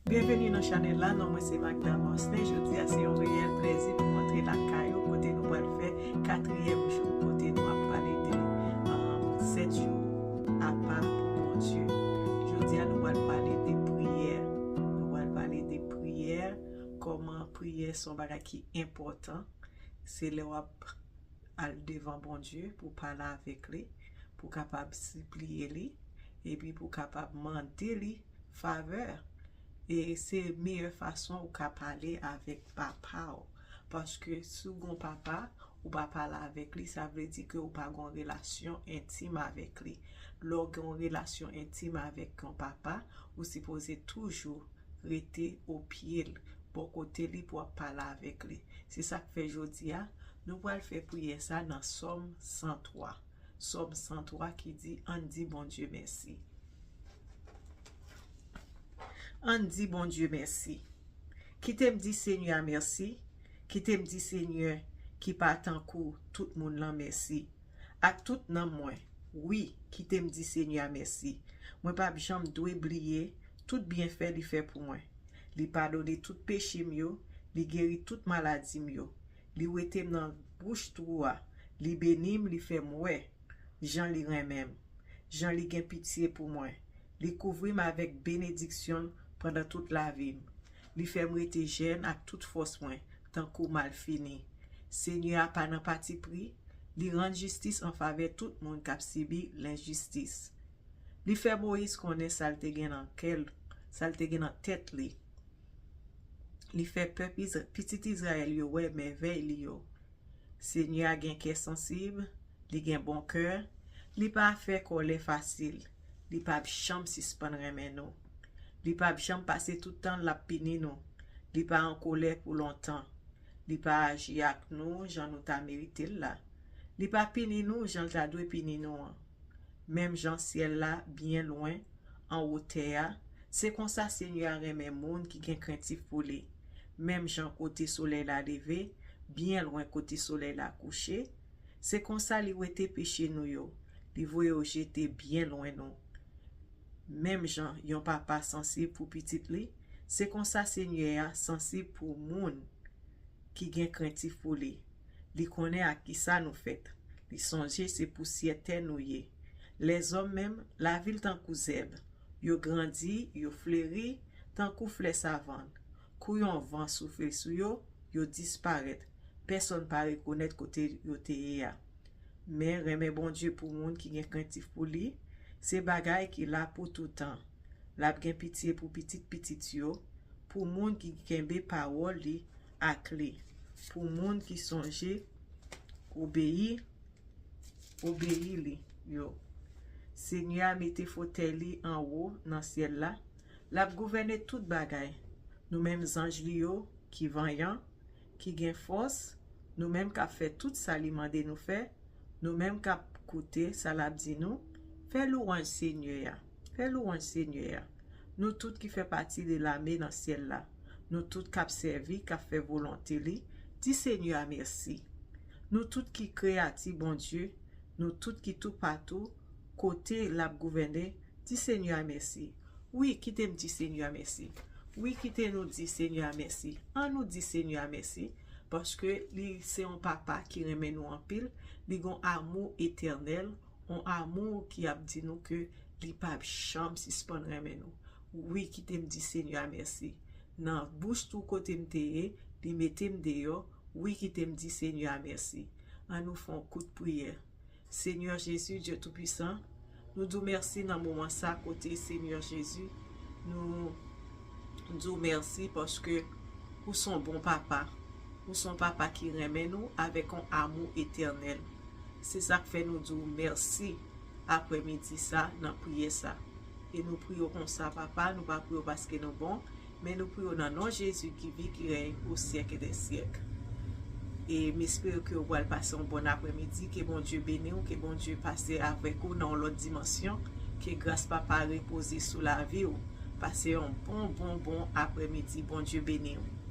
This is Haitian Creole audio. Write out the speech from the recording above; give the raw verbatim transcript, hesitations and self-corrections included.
Byenveni nan chanèl la, non mwen se Magda Marcelin. Jodi a se yon reyèl plèzi pou m antre lakay ou kote nou pral fè katriyèm jou kote nou ap pale de um, sèt jou apa pou Bondye. Jodi a nou pral pale de priyè. Nou pral pale de priyè, kòman priyè se yon bagay ki enpòtan. Se lè w ap al devan Bondye pou pale avèk li, pou kapab sipliye li, epi pou kapab mande li favè. E se meyè fason ou ka pale avèk papa w. Paske si w gon papa, ou pa pale avèk li, sa vle di ke ou pa gon relasyon entim avèk li. Lè w gen yon relasyon entim avèk yon papa, ou sipoze toujou rete o pye l, bò kote li pou w ap pale avèk li. Se sa k fè jodi a, nou pral fè priyè sa nan Sòm san twa. Sòm san twa ki di, ann di Bondye mèsi. Ann di Bondye mèsi. Kite m di Senyè a mèsi. Kite m di Senyè ki pa tankou tout moun lan mèsi. Ak tout nanm mwen, wi, kite m di Senyè a mèsi. Mwen p ap janm dwe bliye tout byenfè li fè pou mwen. Li padone tout peche m yo, li geri tout maladi m yo. Li wete m nan bouch twou a, li beni m, li fè m wè jan li renmen m, jan li gen pitye pou mwen. Li kouvri m avèk benediksyon l pandan tout lavi m. Li fè m rete jèn ak tout fòs mwen, tankou malfini. Senyè a pa nan patipri, li rann jistis an favè tout moun k ap sibi lenjistis. Li fè Moyiz konnen sa l te gen nan kè l, sa l te gen nan tèt li. Li fè pèp Iz- pitit Izrayèl yo wè mèvèy li yo. Senyè a gen kè sansib, li gen bon kè, li pa fè kòlè fasil, li p ap janm sispann renmen nou. Li p ap janm pase tout tan l ap pini nou. Li pa an kolè pou lontan. Li pa aji ak nou jan nou ta merite l la. Li pa pini nou jan l ta dwe pini nou an. Menm jan syèl la byen lwen anwo tè a, se konsa Senyè a renmen moun ki gen krentif pou li. Menm jan kote solèy la leve, byen lwen kote solèy la kouche, se konsa li wete peche nou yo, li voye yo jete byen lwen nou. Menm jan yon papa sansib pou pitit li, se konsa Senyè a sansib pou moun ki gen krentif pou li. Li konnen ak kisa nou fèt. Li sonje se pousyè tè nou ye. Lèzòm menm, lavi l tankou zèb. Yo grandi, yo fleri, tankou flè savann. Kou yon van soufle sou yo, yo disparèt. Pèsonn pa rekonèt kote yo te ye a. Men renmen Bondye pou moun ki gen krentif pou li, se bagay ki la pou toutan. L ap gen pitye pou pitit pitit yo, pou moun ki kenbe pawòl li ak li, pou moun ki sonje obeyi, obeyi li yo. Senyè a mete fotèy li anwo nan syèl la. L ap gouvène tout bagay. Nou menm zanj li yo ki vanyan, ki gen fòs, nou menm k ap fè tout sa li mande nou fè, nou menm k ap koute sa l ap di nou, fè lwanj Senyè a. Fè lwanj Senyè a. Nou tout ki fè pati de lame nan syèl la, nou tout k ap sèvi, k ap fè volonte li, di Senyè a mèsi. Nou tout ki kreyati Bondye, nou tout ki toupatou, kote l ap gouvène, di Senyè a mèsi. Wi, kite m di Senyè a mèsi. Wi, kite nou di Senyè a mèsi. An nou di Senyè a mèsi, paske li se yon papa ki renmen nou anpil, li gon amou etènèl, yon amou ki ap di nou ke li p ap janm sispann renmen nou. Wi, kite m di Senyè a mèsi. Nan bouch twou kote m te ye, li mete m deyò. Wi, kite m di Senyè a mèsi. An nou fè yon kout priyè. Senyè Jezi, Dye Toupisan, nou di w mèsi nan moman sa kote, Senyè Jezi, nou di w mèsi paske ou se yon bon papa. Ou se yon papa ki renmen nou avèk yon amou etènèl. Se sa k fè nou di w mèsi aprèmidi sa nan priyè sa. E nou priye w konsa, Papa, nou pa priye w paske nou bon, men nou priye w nan non Jezi ki viv, ki rèy o syèk dè syèk. E m espere ke w pral pase yon bòn aprèmidi, ke Bondye beni w, ke Bondye pase avèk ou nan yon lòt dimansyon, ke gras Papa repoze sou lavi w. Pase yon bon, bon, bon aprèmidi, Bondye beni w.